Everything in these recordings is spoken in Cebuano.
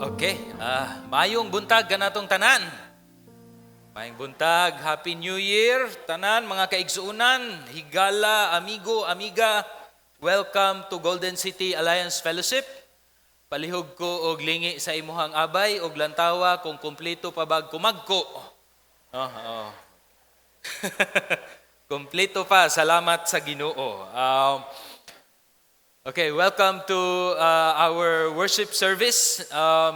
Okay, maayong buntag kanatong tanan. Maayong buntag, Happy New Year tanan mga kaigsuunan, higala, amigo, amiga. Welcome to Golden City Alliance Fellowship. Palihog ko og lingi sa imuhang abay og lantawa kung kumpleto pa bag kumagko. Oh. Kumpleto pa, salamat sa Ginoo. Okay, welcome to our worship service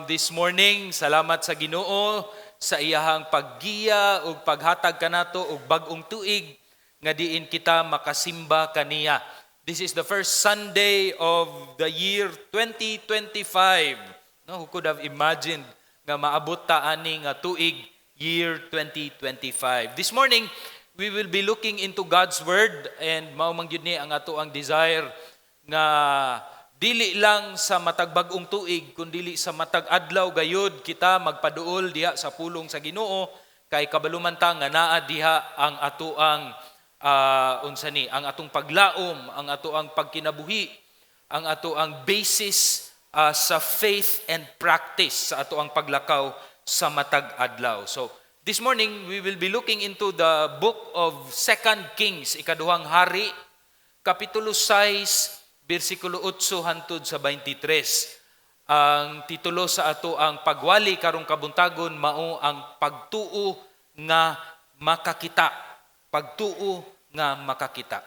this morning. Salamat sa Ginoo sa iyahang paggiya ug paghatag kanato og bag-ong tuig nga diin kita makasimba kaniya. This is the first Sunday of the year 2025. No, who could have imagined nga maabot ta ani nga tuig, year 2025? This morning, we will be looking into God's word, and mao man gyud ni ang ato ang desire nga dili lang sa matag bag-ong tuig kundi sa matag adlaw gayud kita magpaduol diha sa pulong sa Ginoo, kay kabalo man ta nga naa diha ang atoang unsa ni ang atong paglaom, ang atoang pagkinabuhi, ang atoang basis sa faith and practice sa atoang paglakaw sa matag adlaw. So this morning, we will be looking into the book of Second Kings, Ikaduhang Hari, kapitulo 6, bersikulo 8 hantod sa 23. Ang titulo sa ato ang pagwali karong kabuntagon mao ang "Pagtuo nga Makakita." Pagtuo nga Makakita.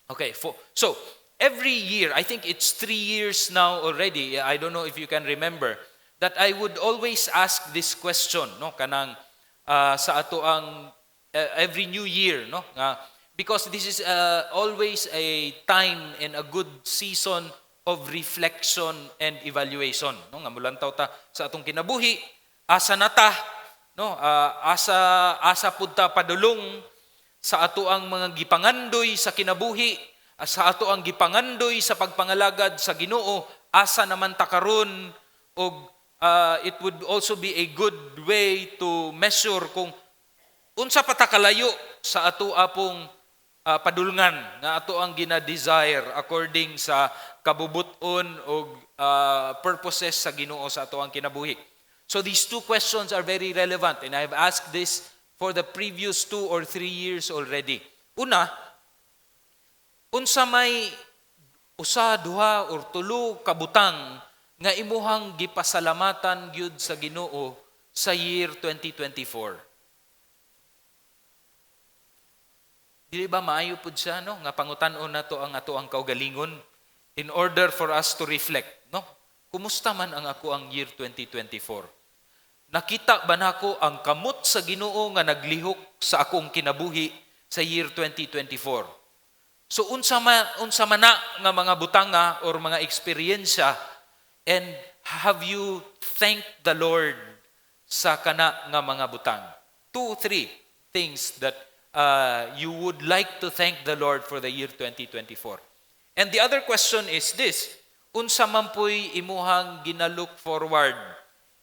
Okay, so every year, I think it's 3 years now already, I don't know if you can remember, that I would always ask this question, no, kanang sa ato ang every new year, no, nga because this is always a time and a good season of reflection and evaluation, no, nga mulantaw ta sa atong kinabuhi, asa na ta, no, asa asa pud ta padulong sa ato ang mga gipangandoy sa kinabuhi, sa ato ang gipangandoy sa pagpangalagad sa Ginoo, asa naman ta karon, og it would also be a good way to measure kung unsa pa ta kalayo sa ato apong padulngan nga ato ang gina-desire according sa kabubuton og purposes sa Ginoo sa ato ang kinabuhi. So these two questions are very relevant, and I've asked this for the previous 2 or 3 years already. Una, unsa may usa, duha or tulo ka butang nga imuhang gipasalamatan gyud sa Ginoo sa year 2024? Dili ba maayo pud siya, no, nga pangutan-on nato ang ato ang kaugalingon in order for us to reflect, no? Kumusta man ang ako ang year 2024? Nakita ba nako ang kamot sa Ginoo nga naglihok sa akong kinabuhi sa year 2024? So unsa man na nga mga butanga or mga eksperyensya, and have you thanked the Lord sa kana nga mga butang? Two, three things that you would like to thank the Lord for the year 2024. And the other question is this: unsa man po'y imuhang gina-look forward,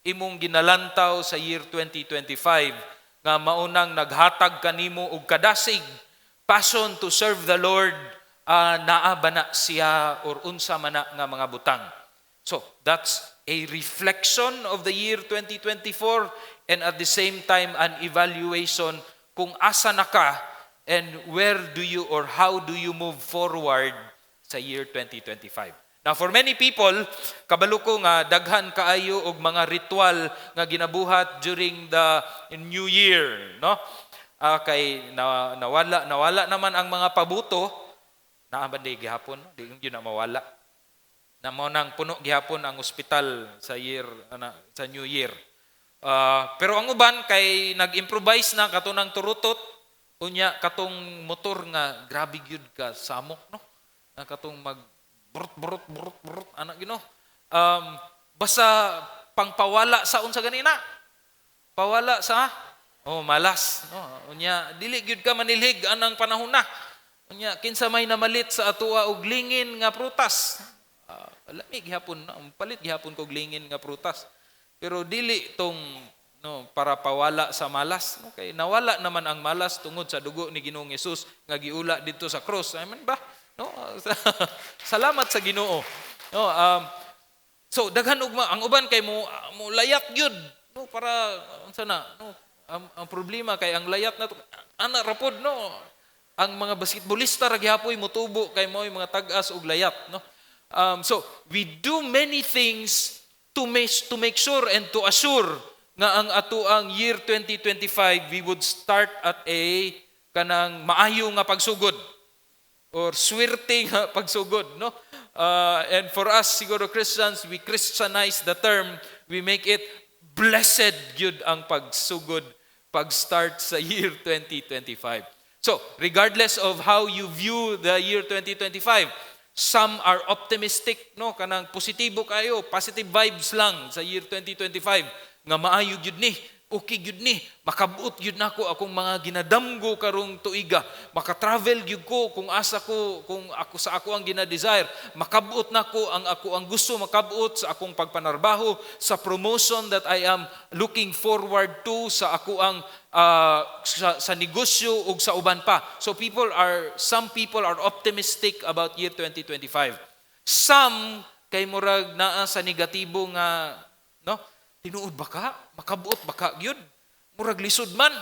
imong ginalantaw sa year 2025 nga maunang naghatag kanimo og kadasig, passion to serve the Lord, naa ba na siya or unsa man na nga mga butang? So, that's a reflection of the year 2024 and at the same time an evaluation kung asa na ka and where do you or how do you move forward sa year 2025. Now, for many people, kabalo ko nga daghan kaayo og mga ritual nga ginabuhat during the New Year, no? Kay na, nawala nawala naman ang mga pabuto, naa ba di gihapon, no? Di gyud na mawala. Na mao nang puno gihapon ang ospital sa year ana, sa New Year. Pero ang uban kay nag-improvise na katunang turutot, unya katong motor nga grabe gyud ka samok, no, nga katong mag brut brut brut brut ana gino, basta pangpawala sa unsa ganina, pawala sa, oh, malas, no? Unya dili gyud ka manilhig anang panahon na. Unya kinsa may namalit sa atoa og lingin nga prutas? Lami gihapon na palit gihapon kog lingin nga prutas, pero dili tong, no, para pawala sa malas, no, kay nawala naman ang malas tungod sa dugo ni Ginoong Hesus nga giula didto sa cross. Amen ba, no? Salamat sa Ginoo, no? So daghan og ang uban kay mo layat gyud, no, para unsa na, no? Ang problema kay ang layat na to, ana ra pod, no? Ang mga basketballista ra gihapoy motubo kay mo mga tag-as og layat, no? So we do many things to make sure and to assure nga ang atoang year 2025, we would start at a kanang maayo nga pagsugod or swerte nga pagsugod, no? And for us siguro Christians, we Christianize the term. We make it blessed gyud ang pagsugod, pag-start sa year 2025. So regardless of how you view the year 2025, some are optimistic, no? Kanang positibo kayo, positive vibes lang sa year 2025 nga maayo gyud ni, okay gyud ni, makabuot gyud nako akong mga ginadamgo karong tuiga, maka-travel gyud ko kung asa ko, kung ako sa ako ang gina-desire, makabuot nako ang ako ang gusto makabuot sa akong pagpanarbaho, sa promotion that I am looking forward to, sa ako ang sa negosyo ug sa uban pa. So people are some people are optimistic about year 2025. Some kay murag naa sa negatibo nga, no? Tinuod ba ka? Makabuot ba ka gyud? Murag lisod man.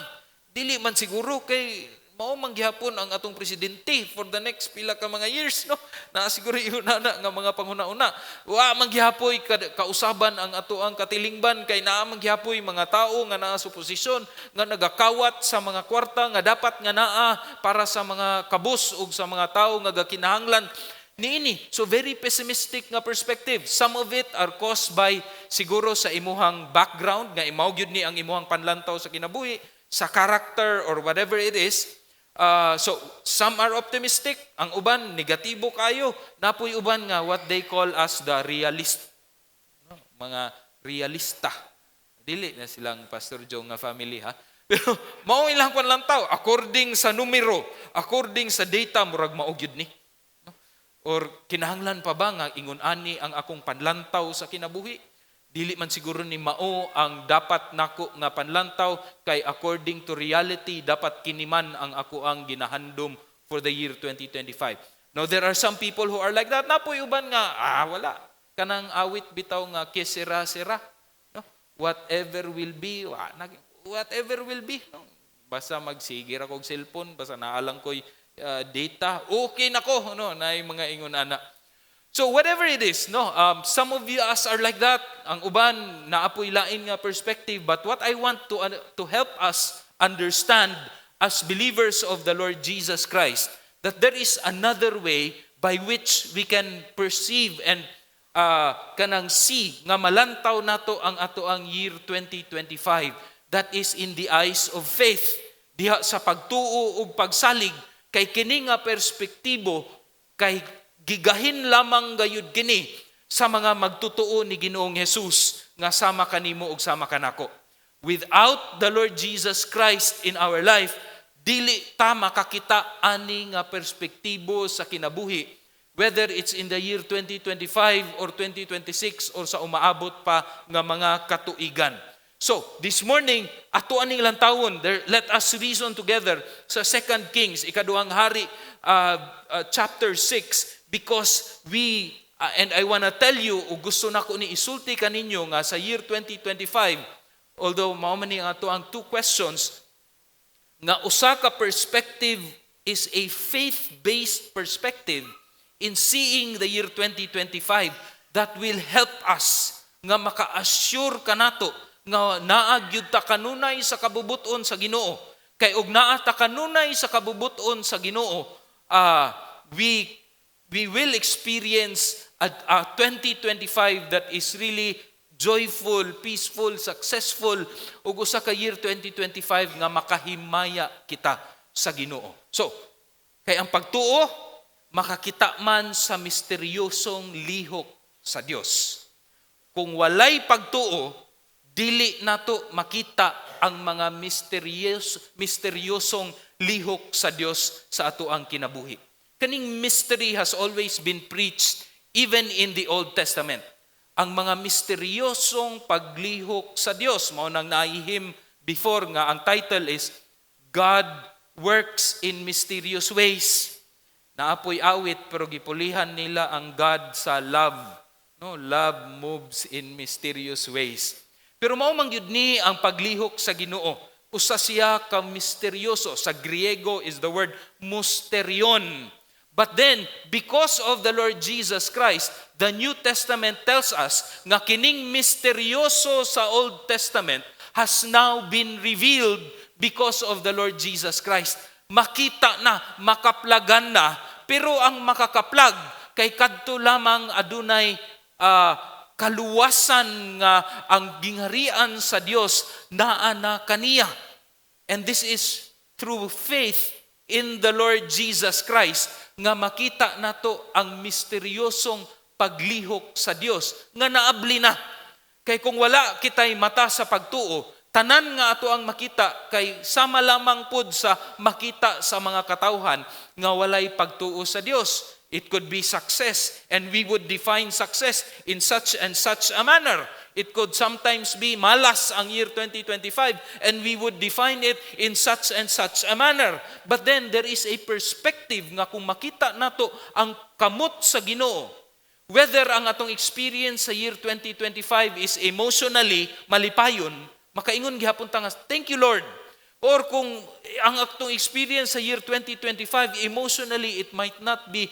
Dili man siguro kay mao man gihapon ang atong presidente for the next pila ka mga years, no? Na siguro yun na, na nga mga panghuna-una. Wa man gihapoy kausaban ang ato ang katilingban kay naa man gihapoy mga tao nga naa sa oposisyon nga nagakawat sa mga kwarta nga dapat nga naa para sa mga kabus ug sa mga tao nga gakinahanglan niini. So very pessimistic nga perspective. Some of it are caused by siguro sa imuhang background nga imaw gyud ni ang imuhang panlantaw sa kinabuhi, sa character or whatever it is. So some are optimistic, ang uban negatibo kayo. Napoy uban nga what they call as the realist. No, mga realista. Dili na silang Pastor Joe nga family, ha. Pero mao ilang panlantaw according sa numero, according sa data, murag mao gyud ni. No? Or kinahanglan pa ba nga ingon ani ang akong panlantaw sa kinabuhi? Dili man siguro ni mao ang dapat nako nga panlantaw kay according to reality, dapat kini man ang ako ang ginahandom for the year 2025. Now, there are some people who are like that. Napoy uban nga wala kanang awit bitaw nga "Que sera sera." No? Whatever will be, whatever will be, no? Basta magsige ra kog cellphone, basta naalang ko'y data, okay na ko, no? Naay mga ingon ana. So whatever it is, no, some of you us are like that. Ang uban naapoy lain nga perspective. But what I want to help us understand as believers of the Lord Jesus Christ, that there is another way by which we can perceive and kanang see nga malantaw nato ang ato ang year 2025. That is in the eyes of faith. Diha sa pagtuo ug pagsalig kay kini nga perspektibo kay gigahin lamang gayud kini sa mga magtutuo ni Ginoong Jesus nga sama kanimo ug sama kanako. Without the Lord Jesus Christ in our life, dili ta makakita ani nga perspektibo sa kinabuhi, whether it's in the year 2025 or 2026 or sa umaabot pa nga mga katuigan. So, this morning, ato aning lantawon, there, let us reason together sa 2 Kings, ikaduhang hari, chapter 6, because we, and I wanna tell you, ug gusto nako ni isulti kaninyo nga sa year 2025, although mao man ni ang ato ang two questions, nga usa ka perspective is a faith-based perspective in seeing the year 2025 that will help us nga maka-assure kanato nga naa gyud ta kanunay sa kabubuton sa Ginoo. Kay og naa ta kanunay sa kabubuton sa Ginoo, we will experience a 2025 that is really joyful, peaceful, successful ug usa ka year 2025 nga makahimaya kita sa Ginoo. So, kay ang pagtuo makakita man sa misteryosong lihok sa Dios. Kung walay pagtuo, dili nato makita ang mga misteryosong lihok sa Dios sa ato ang kinabuhi. Kaning mystery has always been preached even in the Old Testament. Ang mga misteryosong paglihok sa Dios, mao nang naihim before nga ang title is "God Works in Mysterious Ways." Naapoy awit pero gipulihan nila ang God sa love. No, love moves in mysterious ways. Pero mao man gyud ni ang paglihok sa Ginoo. Usa siya ka misteryoso. Sa Griego is the word mysterion. But then, because of the Lord Jesus Christ, the New Testament tells us nga kining misteryoso sa Old Testament has now been revealed because of the Lord Jesus Christ. Makita na, makaplagan na, pero ang makakaplag kay kadto lamang adunay kaluwasan nga ang gingharian sa Dios naa na kaniya. And this is through faith in the Lord Jesus Christ nga makita nato ang misteryosong paglihok sa Dios nga naabli na. Kay kung wala kitay mata sa pagtuo, tanan nga ato ang makita kay sama lamang pud sa makita sa mga katawhan nga walay pagtuo sa Dios. It could be success, and we would define success in such and such a manner. It could sometimes be malas ang year 2025, and we would define it in such and such a manner. But then there is a perspective nga kung makita nato ang kamot sa Ginoo, whether ang atong experience sa year 2025 is emotionally malipayon, makaingon gihapon ta nga, "Thank you, Lord." Or kung ang atong experience sa year 2025, emotionally it might not be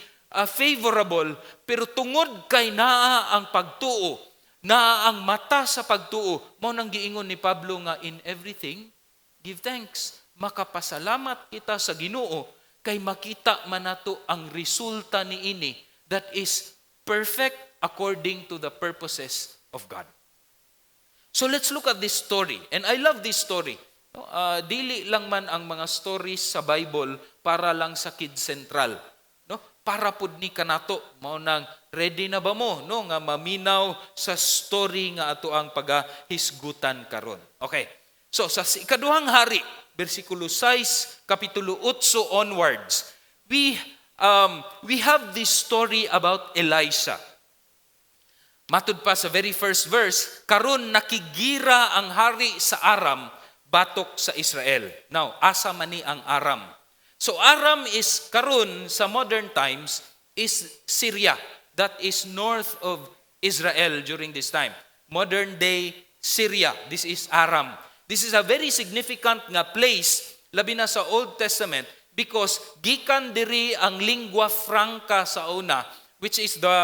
favorable, pero tungod kay naa ang pagtuo, naa ang mata sa pagtuo, mao nang giingon ni Pablo nga in everything give thanks. Makapasalamat kita sa Ginoo kay makita man nato ang resulta niini that is perfect according to the purposes of God. So let's look at this story. And I love this story. No, dili lang man ang mga stories sa Bible para lang sa Kids Central. No? Para pud ni kanato. Mao nang ready na ba mo, no, nga maminaw sa story nga ato ang pagahisgutan karon? Okay. So sa ikaduhang Hari, bersikulo 6, kapitulo 8 onwards, we have this story about Elisha. Matud pa sa very first verse, karon nakigira ang hari sa Aram batok sa Israel. Now, asa man ni ang Aram? So Aram is karon sa modern times is Syria. That is north of Israel during this time. Modern day Syria. This is Aram. This is a very significant nga place, labi na sa Old Testament, because gikan diri ang lingua franca sa una, which is the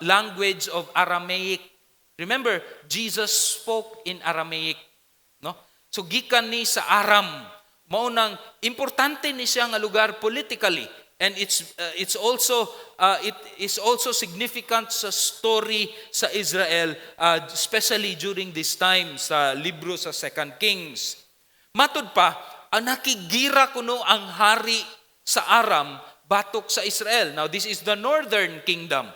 language of Aramaic. Remember, Jesus spoke in Aramaic, no? So gikan ni sa Aram. Mao nang importante ni siya nga lugar politically, and it is also significant sa story sa Israel, especially during this time sa libro sa Second Kings. Matud pa, ang nakigira kuno ang hari sa Aram batok sa Israel. Now, this is the northern kingdom.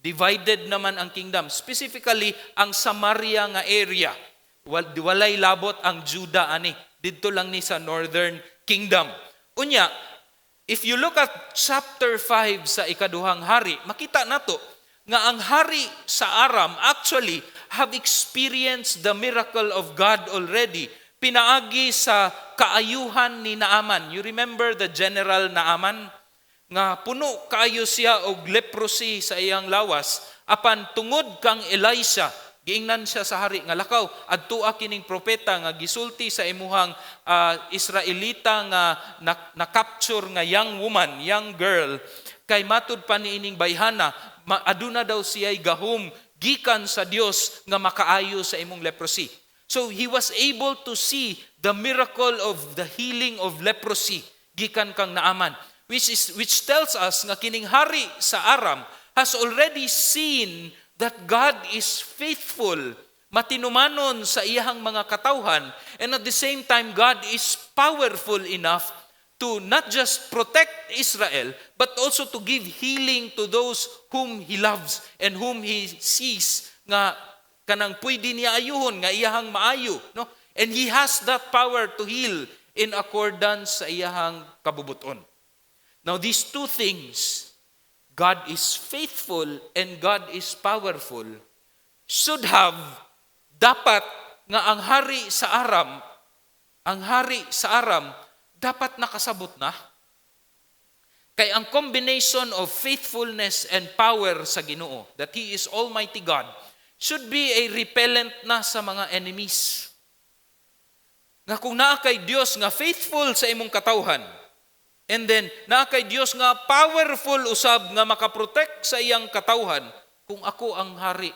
Divided naman ang kingdom, specifically ang Samaria nga area. Walay labot ang Judah ani. Didto lang ni sa northern kingdom. Unya, if you look at chapter 5 sa ikaduhang Hari, makita nato nga ang hari sa Aram actually have experienced the miracle of God already pinaagi sa kaayuhan ni Naaman. You remember the general Naaman? Nga puno kaayo siya og leprosy sa iyang lawas, apan tungod kang Elisha, giingnan siya sa hari nga, "Lakaw, adtua kining propeta nga gisulti sa imuhang Israelita nga na-capture nga young woman, young girl, kay matud pa niining bayhana, aduna daw siya'y gahom gikan sa Dios nga makaayo sa imong leprosy." So he was able to see the miracle of the healing of leprosy gikan kang Naaman, which tells us nga kining hari sa Aram has already seen that God is faithful, matinumanon sa iyahang mga katawhan, and at the same time God is powerful enough to not just protect Israel but also to give healing to those whom he loves and whom he sees nga kanang pwede niya ayuhon, nga iyahang maayo, no? And he has that power to heal in accordance sa iyahang kabubuton. Now, these two things, God is faithful and God is powerful, should have dapat nga ang hari sa Aram dapat nakasabot na. Kay ang combination of faithfulness and power sa Ginoo, that He is Almighty God, should be a repellent na sa mga enemies. Nga kung naa kay Dios nga faithful sa imong katawhan, and then naa kay Dios nga powerful usab nga makaprotect sa iyang katawhan, kung ako ang hari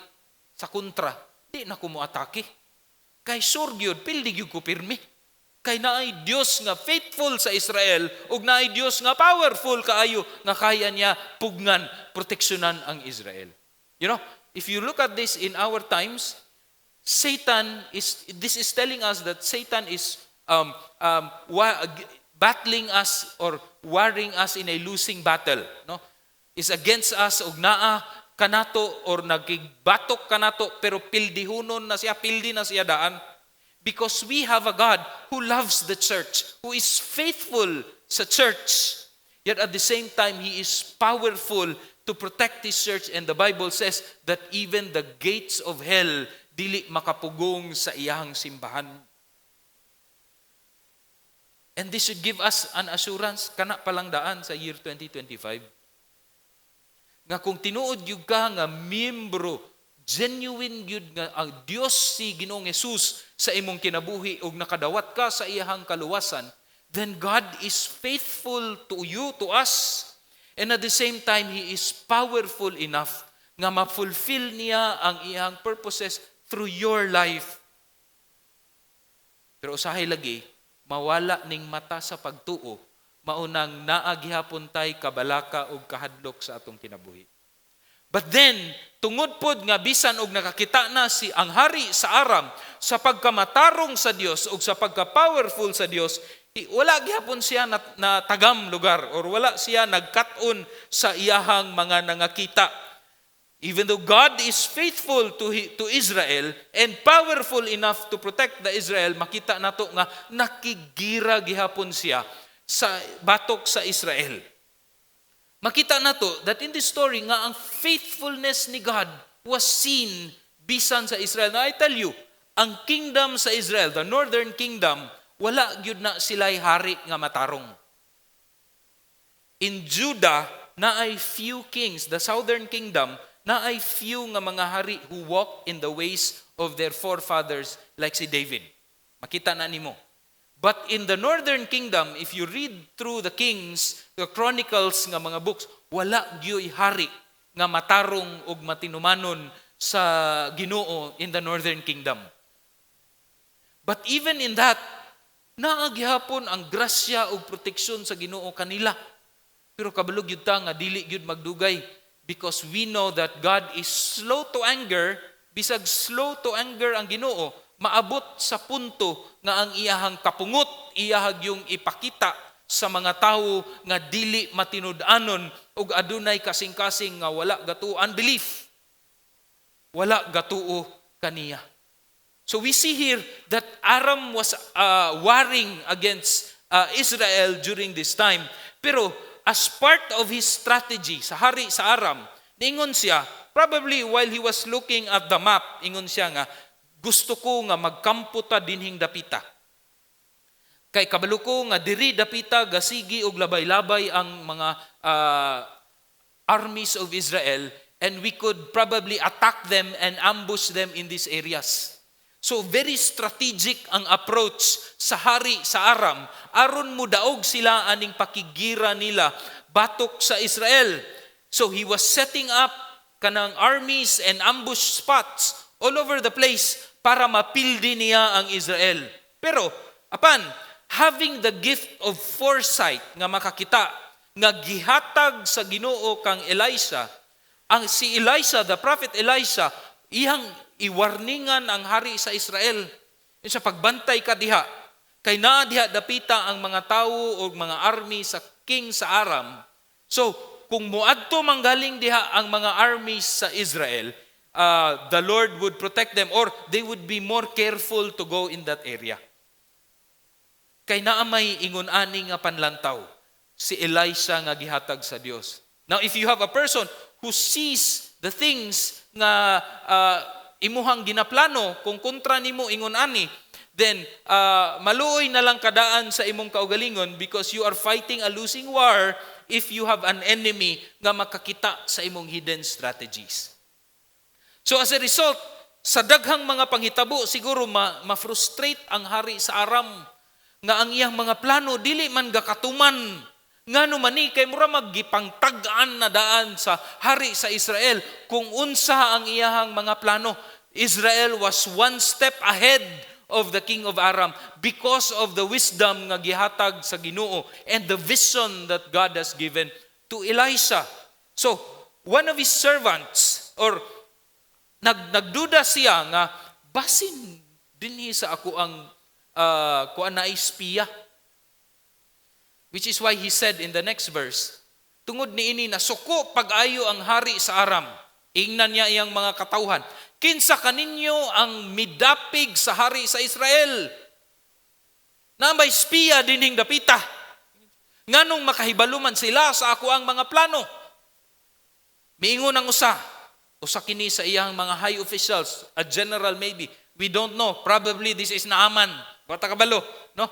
sa kontra, di na ko moatake. Kay sure gyud, pildi gyud ko pirmi. Kay naay Dios nga faithful sa Israel ug naay Dios nga powerful kaayo nga kaya niya pugngan, proteksyonan ang Israel. If you look at this in our times, Satan is this is telling us that Satan is battling us or warring us in a losing battle, no? Is against us ug naa kanato or nagbatok kanato, pero pildihunon na siya, pildi na siya daan. Because we have a God who loves the church, who is faithful sa church. Yet at the same time, He is powerful to protect His church. And the Bible says that even the gates of hell dili makapugong sa iyang simbahan. And this should give us an assurance kana palang daan sa year 2025. Nga kung tinuod gyud ka nga miyembro, genuine gyud nga ang Dios si Ginoong Hesus sa imong kinabuhi ug nakadawat ka sa iyahang kaluwasan, then God is faithful to you, to us. And at the same time, He is powerful enough nga ma-fulfill niya ang iyang purposes through your life. Pero usahay lagi, mawala ning mata sa pagtuo, maunang naa gihapon tay kabalaka ug kahadlok sa atong kinabuhi. But then, tungod pod nga bisan og nakakita na si ang hari sa Aram sa pagkamatarong sa Dios ug sa pagka-powerful sa Dios, wala gihapon siya na tagam lugar or wala siya nagkat-on sa iyahang mga nangakita. Even though God is faithful to Israel and powerful enough to protect the Israel, makita nato nga nakigira gihapon siya sa batok sa Israel. Makita nato that in this story nga ang faithfulness ni God was seen bisan sa Israel. Now I tell you, ang kingdom sa Israel, the northern kingdom, wala gyud na sila'y hari nga matarong. In Judah, naay few kings, the southern kingdom, naay few nga mga hari who walked in the ways of their forefathers like si David. Makita na nimo. But in the northern kingdom, if you read through the Kings, the Chronicles nga mga books, wala gyoy hari nga matarong ug matinumanon sa Ginoo in the northern kingdom. But even in that, naa gihapon ang grasya ug proteksyon sa Ginoo kanila. Pero kabalo gyud ta nga dili gyud magdugay because we know that God is slow to anger, bisag slow to anger ang Ginoo, maabot sa punto nga ang iyahang kapungot iyahag yung ipakita sa mga tawo nga dili matinud-anon ug adunay kasing-kasing nga wala gatuo, unbelief. Wala gatuo kaniya. So we see here that Aram was warring against Israel during this time. Pero as part of his strategy sa hari sa Aram, ningon siya, probably while he was looking at the map, ingon siya nga, "Gusto ko nga magkampo ta dinhing dapita. Kay kabalo ko nga diri dapita gasigi og labay-labay ang mga armies of Israel and we could probably attack them and ambush them in these areas." So very strategic ang approach sa hari sa Aram aron mudaog sila aning pakigira nila batok sa Israel. So he was setting up kanang armies and ambush spots all over the place para mapildi niya ang Israel. Pero apan having the gift of foresight nga makakita nga gihatag sa Ginoo kang Elisha, ang si Elisha, the prophet Elisha, iyang iwarningan ang hari sa Israel. Yung sa pagbantay ka diha, kay naa diha dapita ang mga tawo o mga army sa king sa Aram. So, kung muadto manggaling diha ang mga armies sa Israel, the Lord would protect them or they would be more careful to go in that area. Kay naa may ingon ani nga panlantaw si Elisha nga gihatag sa Dios. Now, if you have a person who sees the things nga imuhang ginaplano kung kontra nimo ingon ani, then maluoy na lang kadaan sa imong kaugalingon because you are fighting a losing war if you have an enemy nga makakita sa imong hidden strategies. So as a result, sa daghang mga panghitabo, siguro ma-frustrate ang hari sa Aram nga ang iyang mga plano dili man gakatuman. Ngano man ni kay mura maggipangtag-an na daan sa hari sa Israel kung unsa ang iyahang mga plano. Israel was one step ahead of the king of Aram because of the wisdom nga gihatag sa Ginoo and the vision that God has given to Elisha. So, one of his servants or nagduda siya nga basin dinhi sa ako ang kuan na espiya. Which is why he said in the next verse, "Tungod niini nasuko pag-ayo ang hari sa Aram. Ingnan niya iyang mga katawhan, 'Kinsa kaninyo ang midapig sa hari sa Israel? Naa may espiya dinhing dapita. Nganong makahibalo man sila sa ako ang mga plano?" Miingon ang usa, usa kini sa iyang mga high officials, a general maybe. We don't know. Probably this is Naaman. Wa ta kabalo, no?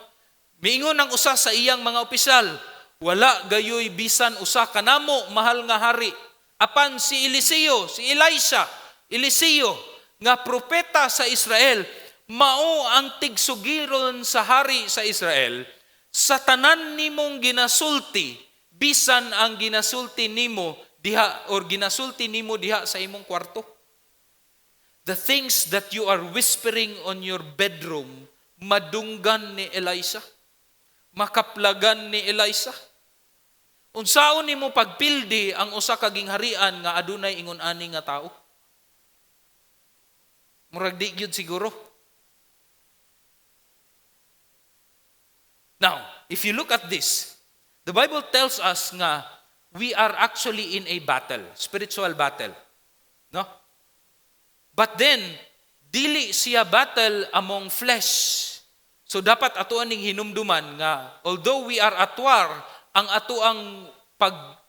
Miingon ang usa sa iyang mga opisyal, "Wala gayoy bisan usa kanamo, mahal nga hari. Apan si Eliseo, si Elisha, Eliseo, nga propeta sa Israel, mao ang tigsugiron sa hari sa Israel sa tanan nimong ginasulti, bisan ang ginasulti nimo diha or ginasulti nimo diha sa imong kwarto." The things that you are whispering on your bedroom, madunggan ni Elisha. Makaplagan ni Elisha. Unsaon nimo pagpildi ang usa ka gingharian nga adunay ingon ani nga tao? Murag di gyud siguro. Now, if you look at this, the Bible tells us nga we are actually in a battle, spiritual battle. No? But then, dili siya battle among flesh. So dapat ato aning hinumduman nga although we are at war, ang ato ang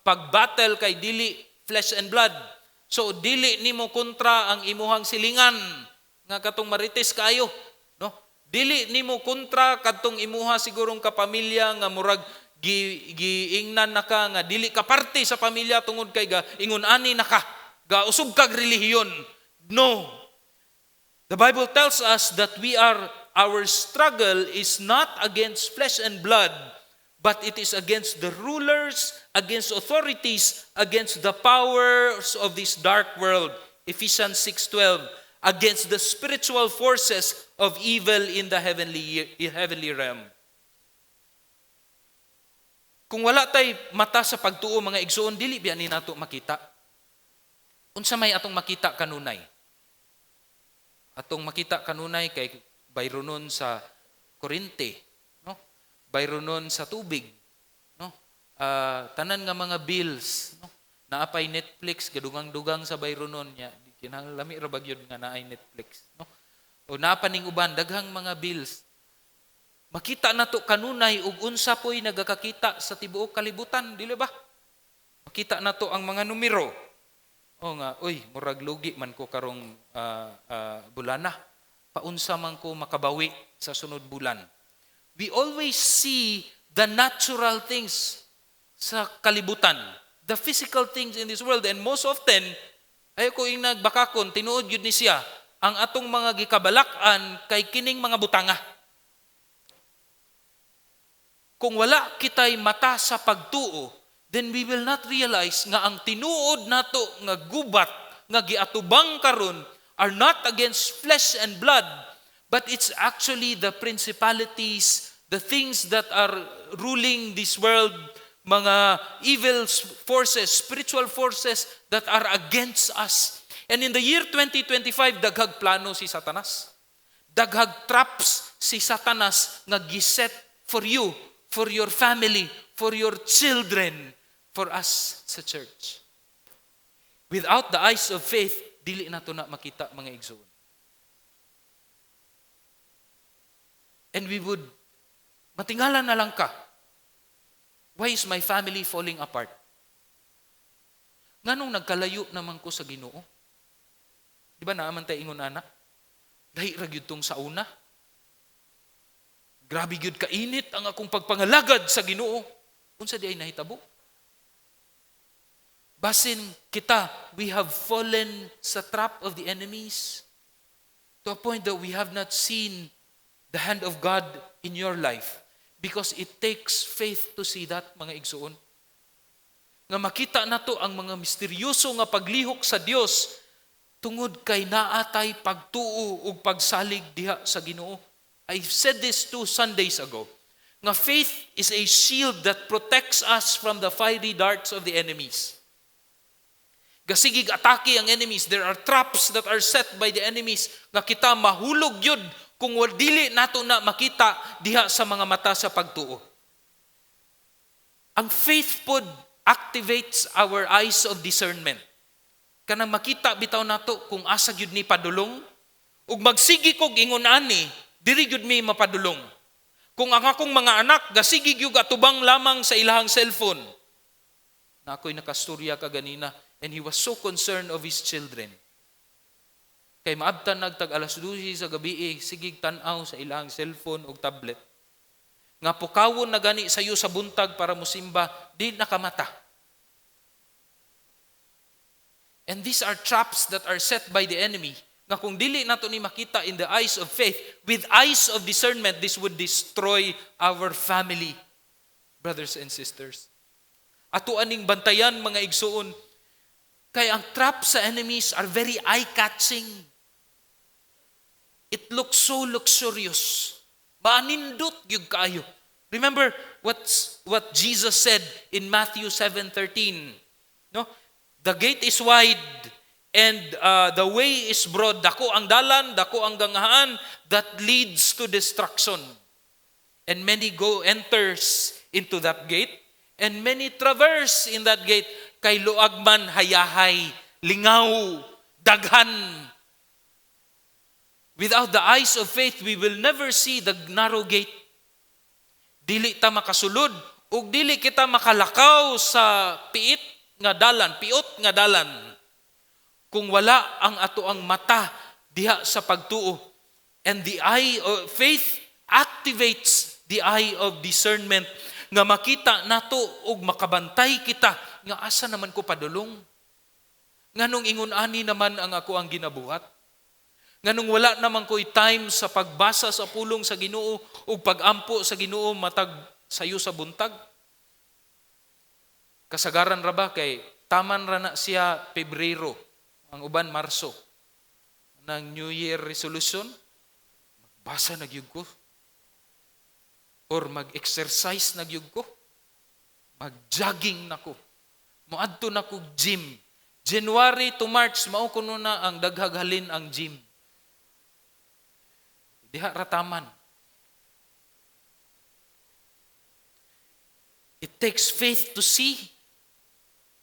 pag-battle kay dili flesh and blood. So dili nimo kontra ang imuhang silingan nga katong marites kaayo, no? Dili nimo kontra kadtong imuha sigurong kapamilya nga murag giingnan na ka nga dili ka parte sa pamilya tungod kay ga ingon ani na ka, ga usub kag relihiyon. No. The Bible tells us that we are our struggle is not against flesh and blood, but it is against the rulers, against authorities, against the powers of this dark world. Ephesians 6:12, against the spiritual forces of evil in the heavenly realm. Kung wala tay mata sa pagtuo, mga igsoon, dili biya ni nato makita. Unsa may atong makita kanunay? Atong makita kanunay kay bayronon sa kuryente, no? Bayronon sa tubig, no? Tanan nga mga bills, no? Naapay Netflix, gadugang-dugang sa bayronon niya. Kinahanglan lami ra ba gyud nga naay Netflix, no? O naa pa ning uban daghang mga bills. Makita nato kanunay ug unsa po'y nagakakita sa tibuok kalibutan, dili ba? Makita nato ang mga numero. O nga, uy, murag lugi man ko karong bulana. Paunsa man ko makabawi sa sunod bulan? We always see the natural things sa kalibutan, the physical things in this world, and most often, ayaw ko yung nagbakakon, tinuod yun ni siya, ang atong mga gikabalak-an kay kining mga butanga. Kung wala kitay mata sa pagtuo, then we will not realize nga ang tinuod nato nga gubat nga giatubang karon are not against flesh and blood, but it's actually the principalities, the things that are ruling this world, mga evil forces, spiritual forces that are against us. And in the year 2025, daghag plano si Satanas. Daghag traps si Satanas nga giset for you, for your family, for your children, for us sa church. Without the eyes of faith, dili nato na makita, mga igsoon. And we would, matingala na lang ka. Why is my family falling apart? Nganong nagkalayo naman ko sa Ginoo? Di ba naaman tayo ingon ana? Lahi ra gyud tong sa una. Grabe gyud kainit ang akong pagpangalagad sa Ginoo. Unsa di ay nahitabo? Basin kita, we have fallen sa trap of the enemies to a point that we have not seen the hand of God in your life, because it takes faith to see that, mga igsuon. Nga makita nato ang mga misteryoso nga paglihok sa Dios tungod kay naa tay pagtuo ug pagsalig diha sa Ginoo. I said this 2 Sundays ago. Nga faith is a shield that protects us from the fiery darts of the enemies. Gasigig atake ang enemies. There are traps that are set by the enemies nga kita mahulog yun kung dili nato na makita diha sa mga mata sa pagtuo. Ang faith pod activates our eyes of discernment. Kanang makita bitaw nato kung asa gyud ni padulong ug magsigi kog ingon ani, diri gyud mi mapadulong. Kung ang akong mga anak gasigi gyud atubang lamang sa ilahang cellphone. Na ako'y nakasturya kaganina and he was so concerned of his children. Kay maabtan nagtag alas 12 sa gabi, eh, sigig tan-aw sa ilang cellphone ug tablet. Nga pukawon na gani sayo sa buntag para musimba, di nakamata. And these are traps that are set by the enemy. Nga kung dili nato ni makita in the eyes of faith, with eyes of discernment, this would destroy our family, brothers and sisters. Ato aning bantayan, mga igsuon, kay ang traps sa enemies are very eye-catching. It looks so luxurious. Maanindot gyud kaayo. Remember what Jesus said in Matthew 7:13. No? The gate is wide and the way is broad. Dako ang dalan, dako ang ganghaan that leads to destruction. And many go enters into that gate and many traverse in that gate, kay luag man, hayahay, lingaw, daghan. Without the eyes of faith, we will never see the narrow gate. Dili ta makasulod ug dili kita makalakaw sa piit nga dalan, piot nga dalan, kung wala ang ato ang mata diha sa pagtuo. And the eye of faith activates the eye of discernment nga makita nato ug makabantay kita nga asa naman ko padulong. Nganong ingon ani naman ang ako ang ginabuhat? Nganong wala naman ko'y time sa pagbasa sa pulong sa Ginoo ug pagampo sa Ginoo matag sayo sa buntag? Kasagaran ra ba kay taman ra na siya Pebrero, ang uban Marso. Nang New Year resolution, magbasa na gyud ko. Or mag-exercise na gyud ko. Mag-jogging na ko. Moadto na ko gym. January to March, mao kuno na ang daghag halin ang gym. Diha rataman. It takes faith to see,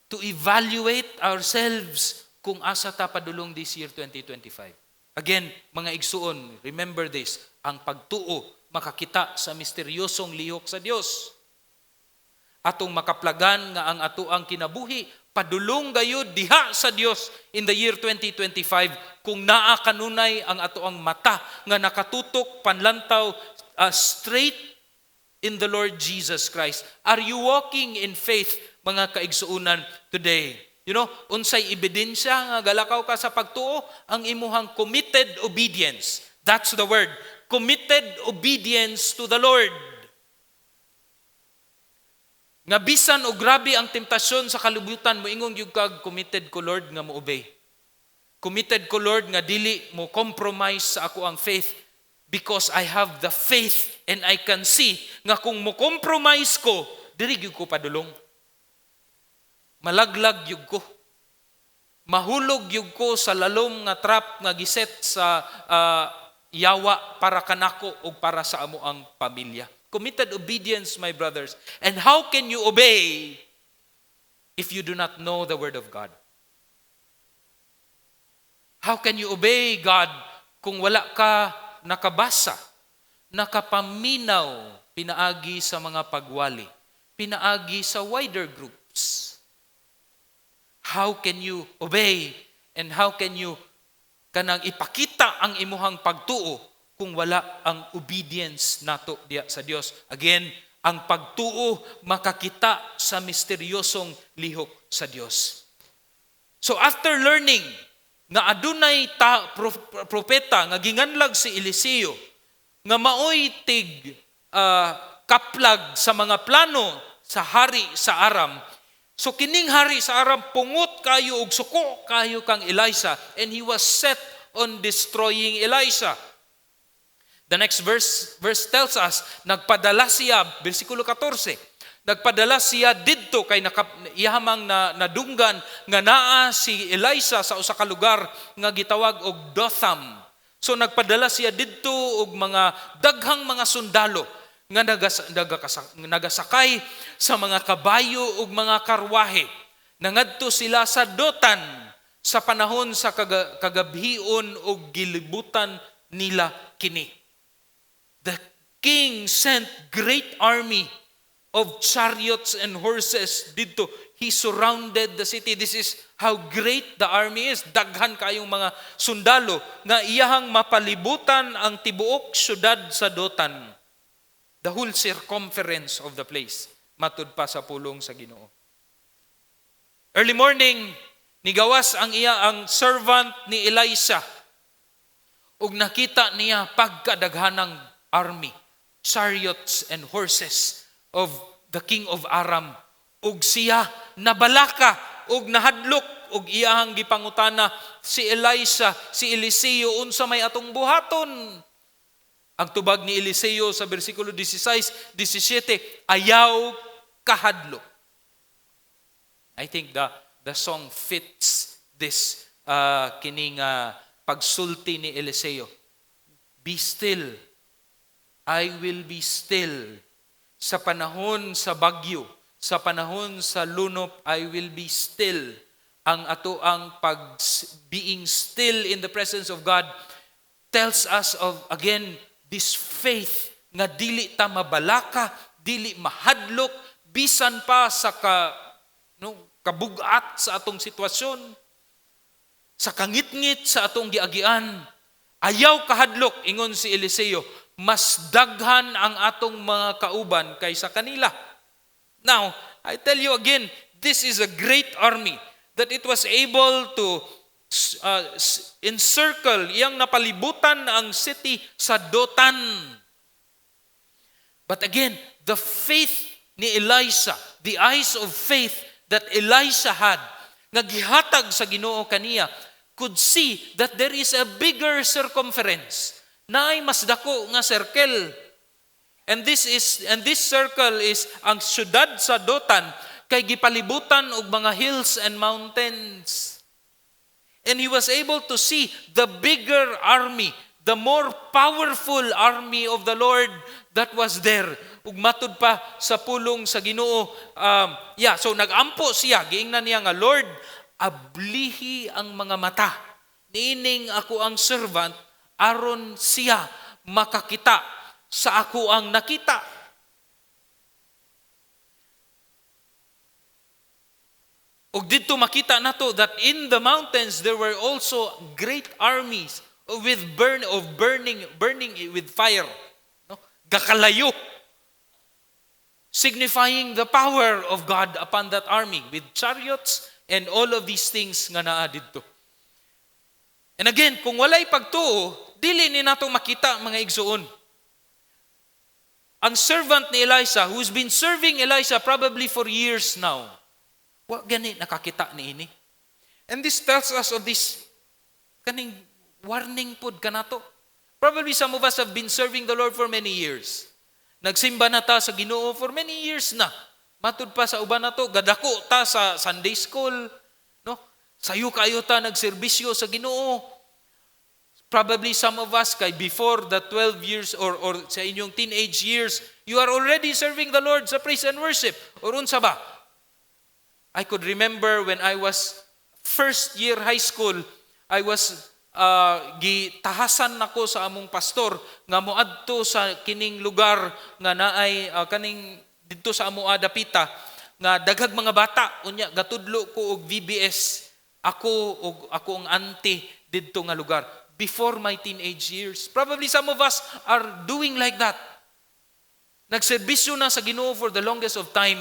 to evaluate ourselves kung asa ta padulong this year 2025. Again, mga igsuon, remember this, ang pagtuo makakita sa misteryosong lihok sa Dios. Atong makaplagan nga ang atoang kinabuhi padulong gayud diha sa Dios in the year 2025 kung naa kanunay ang atoang mata nga nakatutok panlantaw straight in the Lord Jesus Christ. Are you walking in faith, mga kaigsuunan, today? Unsay ebidensya nga galakaw ka sa pagtuo? Ang imuhang committed obedience. That's the word. Committed obedience to the Lord. Nga bisan og grabe ang temptasyon sa kalibutan, moingon gyud kag, "Committed ko, Lord, nga mo-obey. Committed ko, Lord, nga dili mo compromise sa ako ang faith because I have the faith and I can see nga kung mo compromise ko, diri gyud ko padulong. Malaglag gyud ko. Mahulog gyud ko sa lalom nga trap nga giset sa yawa para kanako ug para sa amo ang pamilya." Committed obedience, my brothers. And how can you obey if you do not know the Word of God? How can you obey God kung wala ka nakabasa, nakapaminaw, pinaagi sa mga pagwali, pinaagi sa wider groups? How can you obey and how can you kanang ipakita ang imuhang pagtuo kung wala ang obedience nato diya sa Dios? Again, ang pagtuo makakita sa misteryosong lihok sa Dios. So after learning nga adunay propeta nga ginganlag si Eliseo nga maoy tig kaplag sa mga plano sa hari sa Aram. So kining hari sa Aram pungot kayo og suko kayo kang Elisha, and he was set on destroying Elisha. The next verse tells us, nagpadala siya, versikulo 14, nagpadala siya didto kay iyahamang na, nadunggan nga naa si Elisha sa usa ka lugar nga gitawag og Dotham. So nagpadala siya didto og mga daghang mga sundalo nga nagasakay sa mga kabayo ug mga karwahe. Nangadto sila sa Dotan sa panahon sa kagabhion ug gilibutan nila kini. The king sent great army of chariots and horses didto. He surrounded the city. This is how great the army is. Daghan kayong mga sundalo nga iyahang mapalibutan ang tibuok syudad sa Dotan. The whole circumference of the place. Matud pa sa pulong sa Ginoo. Early morning, nigawas ang iya ang servant ni Elisha. Ug nakita niya pagkadaghanang army, chariots and horses of the king of Aram. Ug siya nabalaka ug nahadlok ug iyahang gipangutana si Elisha, si Eliseo, "Unsa may atong buhaton?" Ang tubag ni Eliseo sa bersikulo 16, 17, "Ayaw kahadlok." I think the song fits this kining pagsulti ni Eliseo. "Be still. I will be still." Sa panahon sa bagyo, sa panahon sa lunop, I will be still. Ang ato ang pag being still in the presence of God tells us of, again, this faith nga dili ta mabalaka, dili mahadlok bisan pa sa ka no kabugat sa atong sitwasyon, sa kangitngit sa atong giagian. "Ayaw kahadlok," ingon si Eliseo, "mas daghan ang atong mga kauban kaysa kanila." Now, I tell you again, this is a great army that it was able to encircle, iyang napalibutan ang city sa Dotan. But again, the faith ni Elisha, the eyes of faith that Elisha had, nga gihatag sa Ginoo kaniya, could see that there is a bigger circumference. Naay mas dako nga circle. And this circle is ang syudad sa Dotan kay gipalibutan og mga hills and mountains. And he was able to see the bigger army, the more powerful army of the Lord that was there. Ug matud pa sa pulong sa Ginoo, yeah, so nagampo siya, giingnan niya nga, "Lord, ablihi ang mga mata niining ako ang servant aron siya makakita sa ako ang nakita." Ug didto makita nato that in the mountains there were also great armies with burn of burning burning with fire, no, gakalayo, signifying the power of God upon that army with chariots and all of these things nga naa didto. And again, kung walay pagtuo, dili ni nato makita, mga igsuon. Ang servant ni Elisha, who's been serving Elisha probably for years now, wa gani nakakita ni ini. And this tells us of this kaning warning pod kanato. Probably some of us have been serving the Lord for many years. Nagsimba na ta sa Ginoo for many years na. Matud pa sa uban nato, gadako ta sa Sunday school, no? Sayo kayo ta nagserbisyo sa Ginoo. Probably some of us kay before the 12 years or sa inyong teenage years, you are already serving the Lord sa praise and worship. Or unsa ba? I could remember when I was first year high school, I was gitahasan nako sa among pastor nga moadto sa kining lugar nga naay kaning didto sa amo dapita nga daghag mga bata. Unya gatudlo ko og VBS ako og ako ang auntie didto nga lugar before my teenage years. Probably some of us are doing like that. Nagserbisyo na sa Ginoo for the longest of time.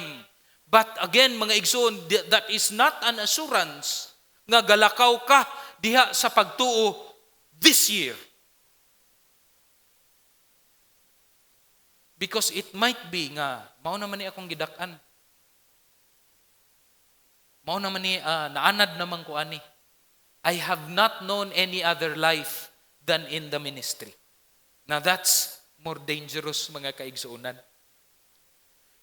But again, mga igsoon, that is not an assurance Nga galakaw ka diha sa pagtuo this year. Because it might be nga mao naman ni akong gidak-an. Mao naman ni naanad naman ko ani. I have not known any other life than in the ministry. Now that's more dangerous, mga kaigsuonan.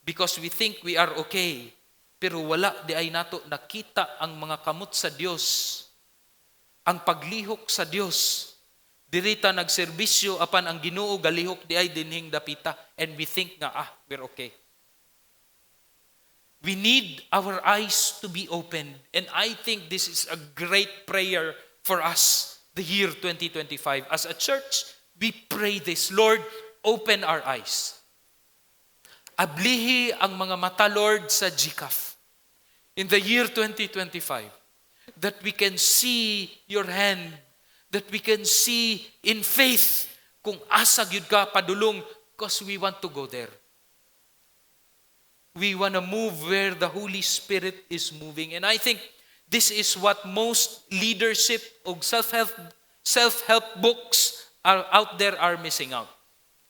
Because we think we are okay, pero wala diay nato nakita ang mga kamot sa Dios, ang paglihok sa Dios. Diri ta nagserbisyo apan ang Ginoo galihok diay dinhing dapita and we think nga we're okay. We need our eyes to be opened. And I think this is a great prayer for us the year 2025. As a church, we pray this: "Lord, open our eyes. Ablihi ang mga mata, Lord, sa GCAF in the year 2025, that we can see your hand, that we can see in faith kung asa gyud ka padulong, because we want to go there. We want to move where the Holy Spirit is moving." And I think this is what most leadership o self-help books are out there are missing out.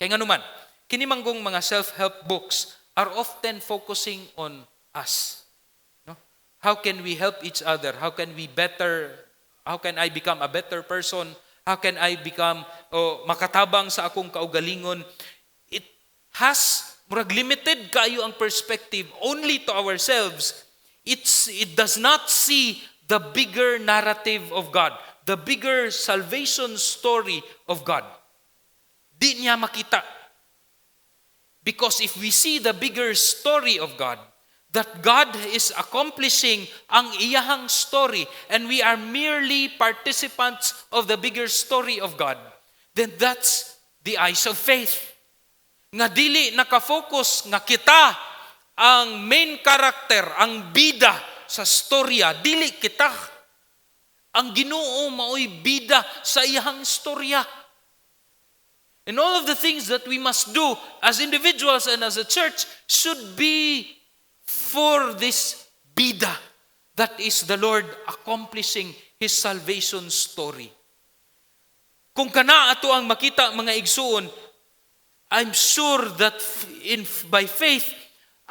Kaya nga naman, kini manggong mga self-help books are often focusing on us. No? How can we help each other? How can we better, how can I become a better person? How can I become oh, makatabang sa akong kaugalingon? It has murag limited kayo ang perspective only to ourselves. It does not see the bigger narrative of God, the bigger salvation story of God. Di niya makita. Because if we see the bigger story of God, that God is accomplishing ang iyahang story and we are merely participants of the bigger story of God, then that's the eyes of faith. Nga dili nakafocus nga kita ang main character, ang bida sa storya, dili kita. Ang Ginoo maoy bida sa iyahang storya. And all of the things that we must do as individuals and as a church should be for this bida that is the Lord accomplishing His salvation story. Kung kana ato ang makita, mga igsuon, I'm sure that in by faith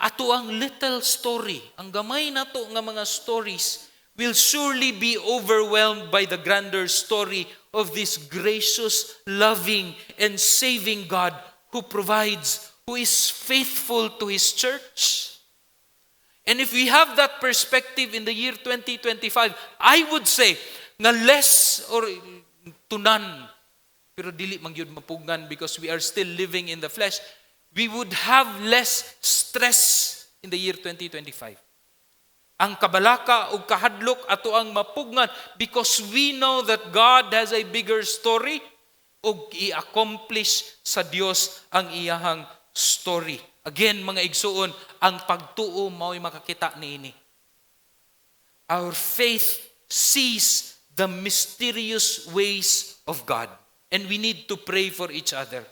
ato ang little story, ang gamay nato nga mga stories will surely be overwhelmed by the grander story of this gracious, loving, and saving God who provides, who is faithful to His church. And if we have that perspective in the year 2025, I would say nga less or to none, pero dili man gyud mapugngan because we are still living in the flesh, we would have less stress in the year 2025. Ang kabalaka ug kahadlok ato ang mapugngan because we know that God has a bigger story ug i-accomplish sa Dios ang iyahang story. Again, mga igsuon, ang pagtuo mao'y makakita niini. Our faith sees the mysterious ways of God. And we need to pray for each other.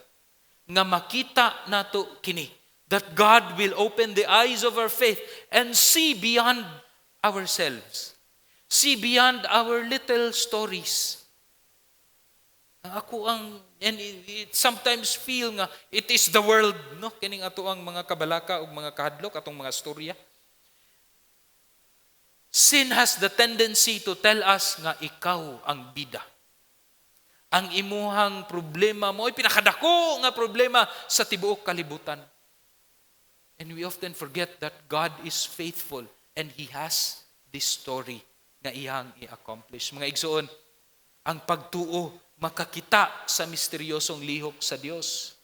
Nga makita nato kini, that God will open the eyes of our faith and see beyond ourselves. See beyond our little stories. Ang ako ang and it sometimes feel nga it is the world, no, kining ato ang mga kabalaka ug mga kahadlok, atong mga storya. Sin has the tendency to tell us nga ikaw ang bida. Ang imuhang problema mo ay pinakadako nga problema sa tibuok kalibutan. And we often forget that God is faithful and He has this story nga iyang i-accomplish. Mga igsoon, ang pagtuo makakita sa misteryosong lihok sa Dios.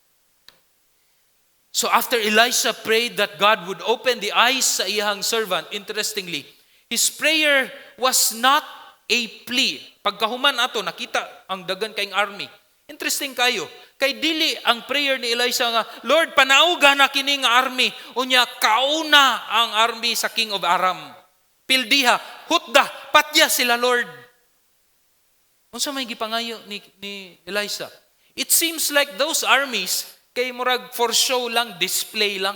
So after Elisha prayed that God would open the eyes sa iyang servant, interestingly, his prayer was not a plea. Pagkahuman ato, nakita ang dagan kayong army. Interesting kayo. Kay dili ang prayer ni Elisha nga, "Lord, panauga na kini nga army. Unya, kauna ang army sa King of Aram. Pildiha, hutda, patya sila, Lord." Unsa may gipangayo ni Elisha? It seems like those armies kay murag for show lang, display lang.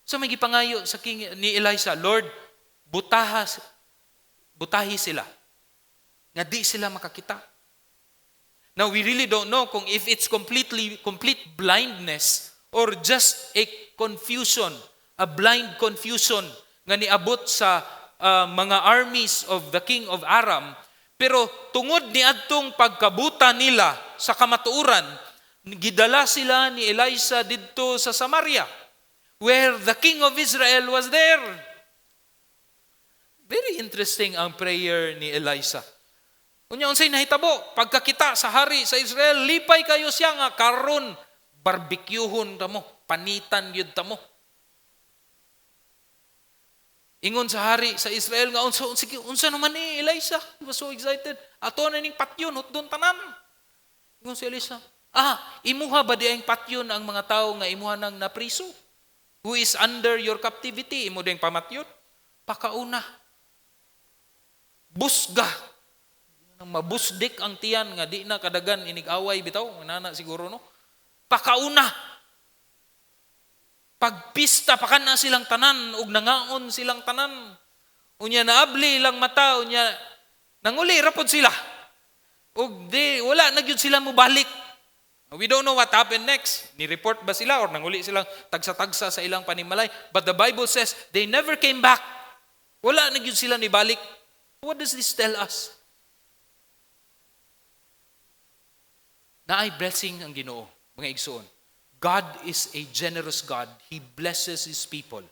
So may gipangayo sa king ni Elisha, "Lord, butaha Butahi sila. Nga di sila makakita. Now, we really don't know kung if it's complete blindness or just a confusion, a blind confusion nga niabot sa mga armies of the king of Aram. Pero tungod ni adtong pagkabuta nila sa kamatuoran, gidala sila ni Elisha didto sa Samaria, where the king of Israel was there. Very interesting ang prayer ni Elisha. Unya, unsay nahitabo? Pagkakita sa hari sa Israel, lipay kayo siya nga karon barbecuehon ta mo, panitan gyud ta mo. Ingon sa hari sa Israel nga unsa, sige, unsa naman ni Elisha? He was so excited. Ato na ning patyon, hutdon tanan. Ingon si Elisha, "Ah, imuha ba di ang patyon ang mga tao nga imuha nang napriso? Who is under your captivity, imo ding pamatyon? Pakauna. Busga." Mabusdik ang tiyan nga di na kadagan inig-away bitaw, nana siguro, no. Pakauna. Pagpista pa kana silang tanan ug nangaon silang tanan. Unya naabli ilang mata, unya nanguli ra pod sila. Ug di wala na gyud sila mobalik. We don't know what happened next. Ni-report ba sila or nanguli silang tagsa-tagsa sa ilang panimalay? But the Bible says they never came back. Wala na gyud sila nibalik. What does this tell us? Naay blessing ang Ginoo, mga igsoon. God is a generous God. He blesses His people.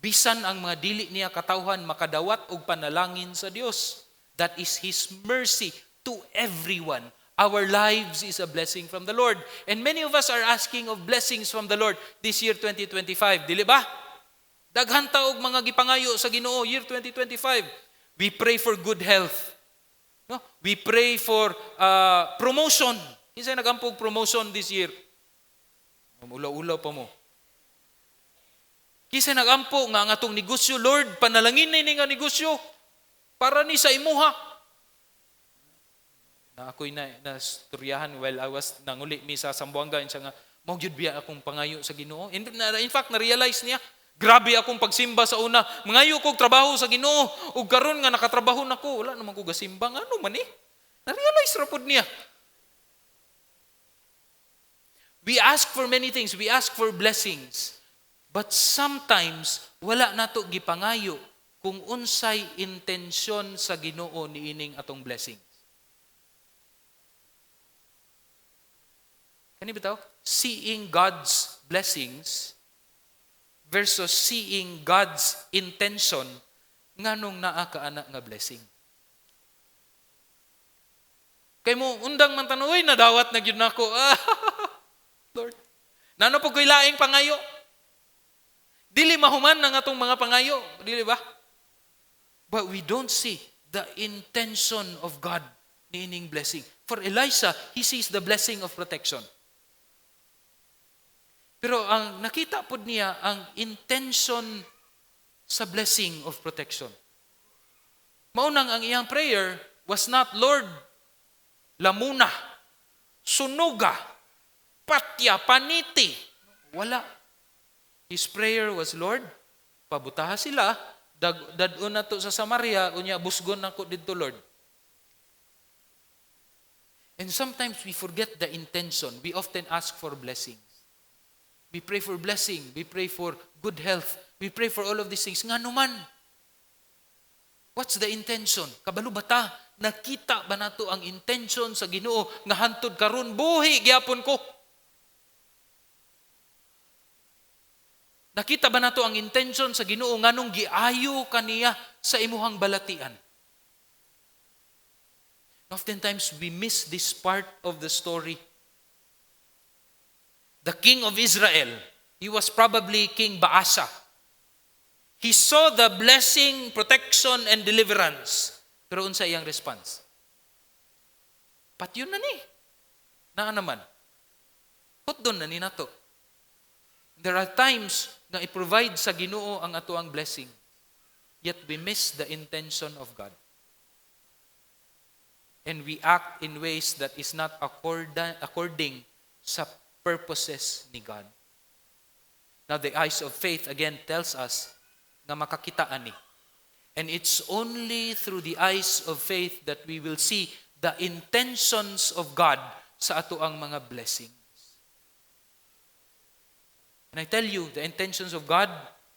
Bisan ang mga dili niya katawhan makadawat og panalangin sa Dios. That is His mercy to everyone. Our lives is a blessing from the Lord. And many of us are asking of blessings from the Lord this year 2025. Dili ba? Daghan ta og mga gipangayo sa Ginoo year 2025. We pray for good health. No? We pray for promotion. Kinsa nagampog promotion this year? Ulaw-ulaw pa mo. Kinsa nagampo nga ang atong negosyo, "Lord, panalangin na ini nga negosyo para ni sa imuha"? Na ako'y na storyahan while I was nanguli mi sa Zamboanga, siya nga mao gyud biya akong pangayo sa Ginoo. In fact, na-realize niya, grabe akong pagsimba sa una. Mangayo kog trabaho sa Ginoo ug karon nga nakatrabaho nako, wala naman ko gasimba, ngano man eh. Na-realize ra pud niya. We ask for many things, we ask for blessings. But sometimes wala nato gipangayo kung unsay intensyon sa Ginoo niining atong blessings. Kani bitaw? Seeing God's blessings versus seeing God's intention nganong naa ka ana nga blessing. Kay mo undang man tanuoy, nadawat na gyud nako. Ah, Lord. Nano po ko'y laing pangayo. Dili mahuman ang atong mga pangayo, dili ba? But we don't see the intention of God niining blessing. For Elisha, he sees the blessing of protection. Pero ang nakita pod niya ang intention sa blessing of protection. Maunang ang iyang prayer was not, "Lord, lamuna, sunuga, patya, paniti." Wala. His prayer was, "Lord, pabutaha sila, dadon na to sa Samaria, unya busgon nako didto, Lord." And sometimes we forget the intention. We often ask for blessings. We pray for blessing. We pray for good health. We pray for all of these things. Ngano man? What's the intention? Kabalo ba ta? Nakita ba nato ang intention sa Ginoo nga hantod karon buhi gyapon ko? Nakita ba nato ang intention sa Ginoo nganong giayo kaniya sa imuhang balatian? Oftentimes we miss this part of the story. The king of Israel, he was probably King Baasha. He saw the blessing, protection, and deliverance. Pero unsa iyang response? Patyon na ni. Naa naman. Hutdon na ni nato. There are times na i-provide sa Ginoo ang atoang blessing. Yet we miss the intention of God. And we act in ways that is not according sa purposes ni God. Now the eyes of faith again tells us nga makakita ani. And it's only through the eyes of faith that we will see the intentions of God sa atoang mga blessings. And I tell you, the intentions of God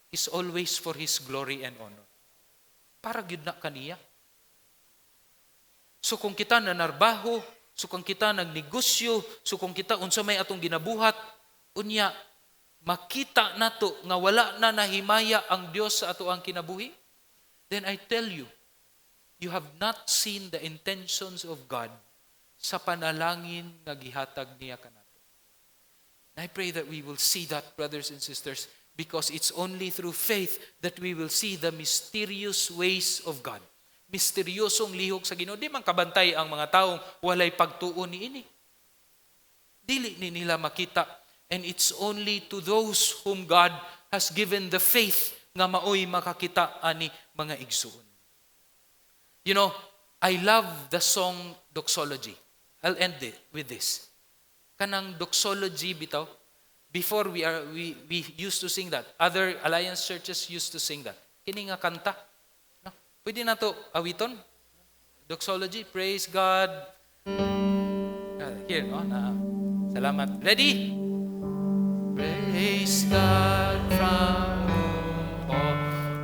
is always for His glory and honor. Para gyud na kaniya. So kung kita nanarbaho, so kung kita nagnegosyo, so kung kita unsa may atong ginabuhat, unya makita nato nga wala na nahimaya ang Dios sa atoang kinabuhi, then I tell you, you have not seen the intentions of God sa panalangin nga gihatag niya kanato. And I pray that we will see that, brothers and sisters, because it's only through faith that we will see the mysterious ways of God. Misteryosong lihok sa Ginoo. Di man kabantay ang mga taong walay pagtuo niini. Dili ni nila makita. And it's only to those whom God has given the faith nga maoy makakita ani, mga igsuon. I love the song Doxology. I'll end it with this. Kanang doxology bitaw. Before we used to sing that. Other alliance churches used to sing that. Kini nga kanta. No? Pwede na to awiton? Doxology, praise God. Ah, here, no? Na, salamat. Ready? Praise God from whom all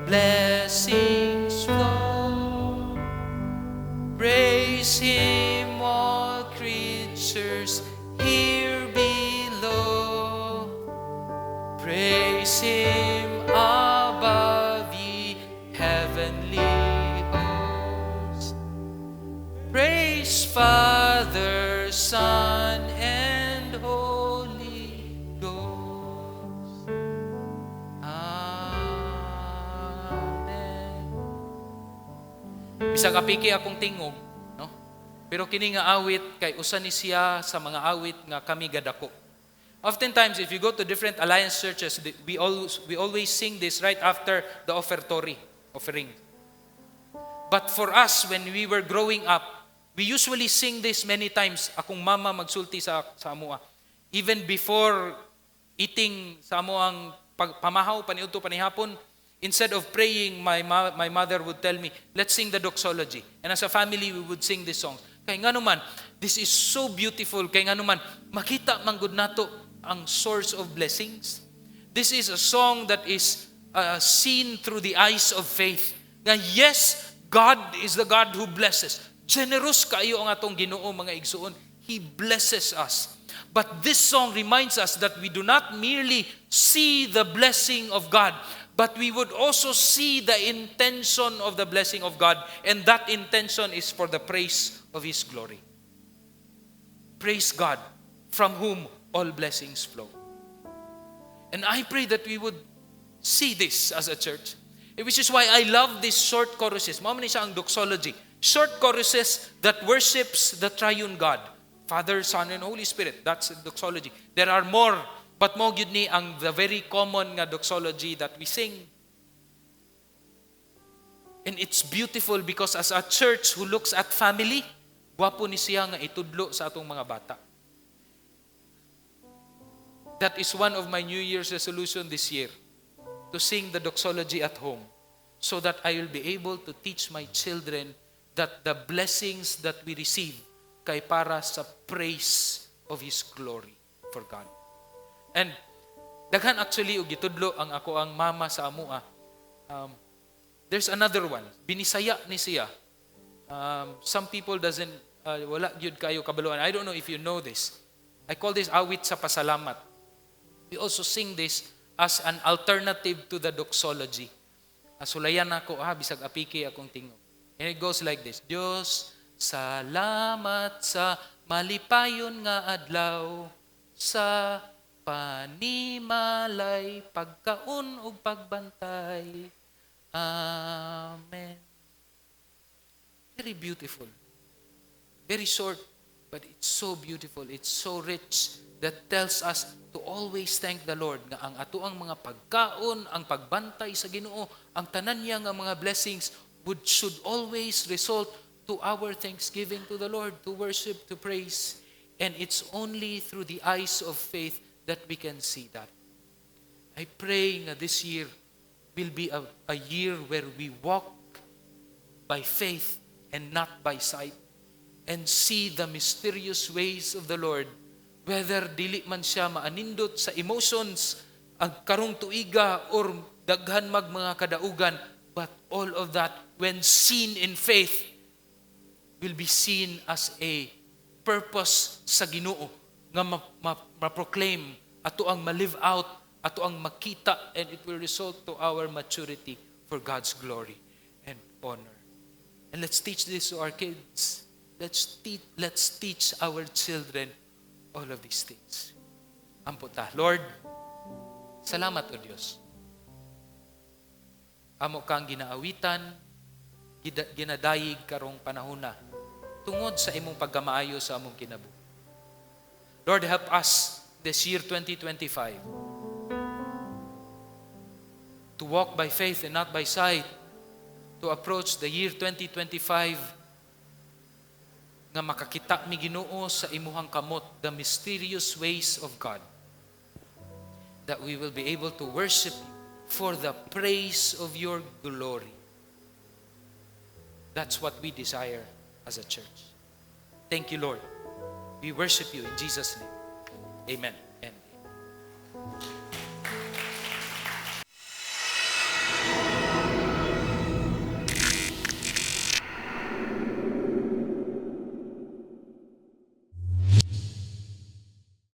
blessings flow. Praise Him, all creatures here below. Praise Him above, ye heavenly hosts. Praise Father, Son, and Holy Ghost. Amen. Bisag apiki akong tingog, no? Pero kini nga awit kay usa ni siya sa mga awit nga kami gadako. Oftentimes, if you go to different alliance churches, we always sing this right after the offertory offering. But for us, when we were growing up, we usually sing this many times. Akong mama magsulti sa amoa. Even before eating sa amoang pamahaw, paniudto, panihapon, instead of praying, my mother would tell me, "Let's sing the doxology." And as a family, we would sing this song. Kay nga naman, this is so beautiful. Kay nga naman, makita man gud nato ang source of blessings. This is a song that is seen through the eyes of faith. Nga yes, God is the God who blesses. Generous kaayo ang atong Ginoo, mga igsuon. He blesses us. But this song reminds us that we do not merely see the blessing of God, but we would also see the intention of the blessing of God, and that intention is for the praise of His glory. Praise God, from whom all blessings flow. And I pray that we would see this as a church. Which is why I love these short choruses. Mao man ni siya ang doxology. Short choruses that worships the triune God. Father, Son, and Holy Spirit. That's doxology. There are more, but mao gyud ni ang the very common nga doxology that we sing. And it's beautiful because as a church who looks at family, gwapo ni siya nga itudlo sa atong mga bata. That is one of my New Year's resolution this year, to sing the doxology at home so that I will be able to teach my children that the blessings that we receive kay para sa praise of His glory for God. And daghan actually og gitudlo ang akoang mama sa amoa. There's another one. Binisaya ni siya. Some people doesn't wala gyud kayo kabaluan. I don't know if you know this. I call this awit sa pasalamat. We also sing this as an alternative to the doxology. Sulayan nako ah, bisag apiki akong tingog. And it goes like this. Diyos, salamat sa malipayon nga adlaw, sa panimalay, pagkaon ug pagbantay. Amen. Very beautiful. Very short, but it's so beautiful. It's so rich that tells us to always thank the Lord nga ang atoang mga pagkaon, ang pagbantay sa Ginoo, ang tanan niya nga mga blessings would should always result to our thanksgiving to the Lord, to worship, to praise. And it's only through the eyes of faith that we can see that. I pray nga this year will be a year where we walk by faith and not by sight and see the mysterious ways of the Lord, whether dili man siya maanindot sa emotions ang karong tuiga or daghan mag mga kadaugan, but all of that, when seen in faith, will be seen as a purpose sa Ginoo nga ma-proclaim, ato ang ma-live out, ato ang makita, and it will result to our maturity for God's glory and honor. And let's teach this to our kids. Let's teach our children all of these things. Ampo ta. Lord, salamat, O Dios. Amo kang ginaawitan, ginadayig karong panahona tungod sa imong pagkamaayo sa among kinabuhi. Lord, help us this year 2025 to walk by faith and not by sight, to approach the year 2025 nga makakita mi, Ginoo, sa imuhang kamot, the mysterious ways of God, that we will be able to worship you for the praise of your glory. That's what we desire as a church. Thank you, Lord. We worship you in Jesus' name. Amen.